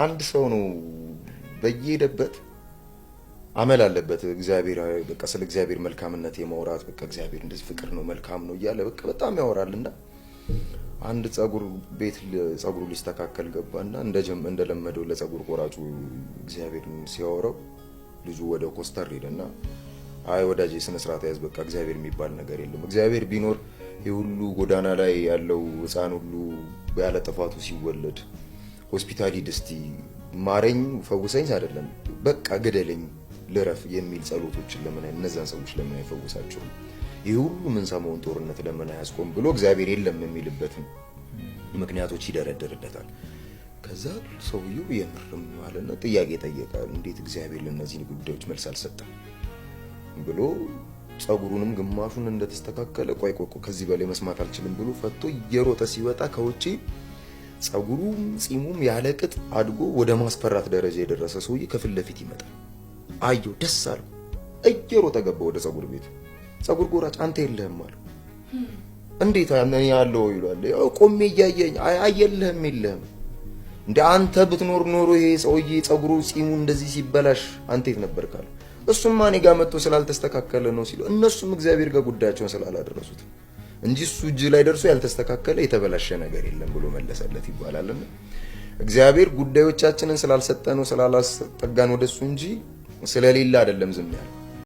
አንድ ሰው ነው በየሄደበት አመል አለበት። እግዚአብሔር በቃ ስለ እግዚአብሔር መልካምነት የማውራት፣ በቃ እግዚአብሔር እንደዚህ ፍቅር ነው፣ መልካም ነው እያለ በቃ በጣም ያወራልና አንድ ጸጉር ቤት ጸጉሩ ሊስተካከል ገባና እንደለመደው ለጸጉር ቆራጩ እግዚአብሔርን ሲያወራው ልጁ ወደ ኮስተር ሄደና "አይ ወዳጄ፣ ስነ ስርዓት ያዝ፣ በቃ እግዚአብሔር የሚባል ነገር የለም። እግዚአብሔር ቢኖር የሁሉ ጎዳና ላይ ያለው ህፃን ሁሉ ያለ ጥፋቱ ሲወለድ ሆስፒታል ሂድ እስቲ፣ ማረኝ ፈውሰኝ አይደለም፣ በቃ ግደለኝ ልረፍ የሚል ጸሎቶችን ለምን እነዛን ሰዎች ለምን አይፈውሳቸውም? ይህ ሁሉ የምንሰማውን ጦርነት ለምን አያስቆም?" ብሎ እግዚአብሔር የለም የሚልበትን ምክንያቶች ይደረድርለታል። ከዛ ሰውየው የምርም አለና ጥያቄ ጠየቀ። እንዴት እግዚአብሔር ለእነዚህ ጉዳዮች መልስ አልሰጠም ብሎ ጸጉሩንም ግማሹን እንደተስተካከለ "ቆይ ቆይ፣ ከዚህ በላይ መስማት አልችልም" ብሎ ፈቶ እየሮጠ ሲወጣ ከውጪ ጸጉሩም ጺሙም ያለ ቅጥ አድጎ ወደ ማስፈራት ደረጃ የደረሰ ሰውዬ ከፊት ለፊት ይመጣል። አየው፣ ደስ አለው። እየሮጠ ገባ ወደ ጸጉር ቤቱ። ጸጉር ቆራጭ "አንተ የለህም" አለው። "እንዴት እኔ ያለው?" ይሏል። "ያው ቆሜ እያየኝ።" "አይ የለህም፣ የለህም። እንደ አንተ ብትኖር ኖሮ ይሄ ሰውዬ ጸጉሩ ጺሙ እንደዚህ ሲበላሽ አንተ የት ነበርክ?" አለው። "እሱማ እኔ ጋር መጥቶ ስላልተስተካከለ ነው" ሲሉ፣ እነሱም እግዚአብሔር ጋር ጉዳያቸውን ስላላደረሱት እንጂ እሱ እጅ ላይ ደርሶ ያልተስተካከለ የተበላሸ ነገር የለም ብሎ መለሰለት ይባላልና እግዚአብሔር ጉዳዮቻችንን ስላልሰጠነው፣ ስላላስጠጋን ወደሱ እንጂ ስለሌለ አይደለም ዝም ያለው።